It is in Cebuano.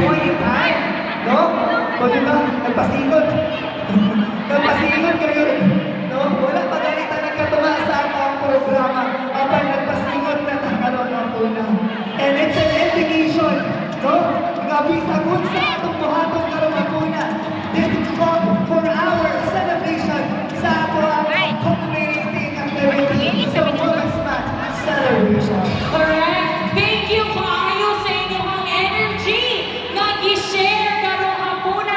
point in time, no? O di ba? Nagpasingot. Nagpasingot kayo. No? Wala pa gani ta nagkatunga sa among programa. Apan nagpasingot na ta karon nga una. And it's an indication, no? Nga bisan unsa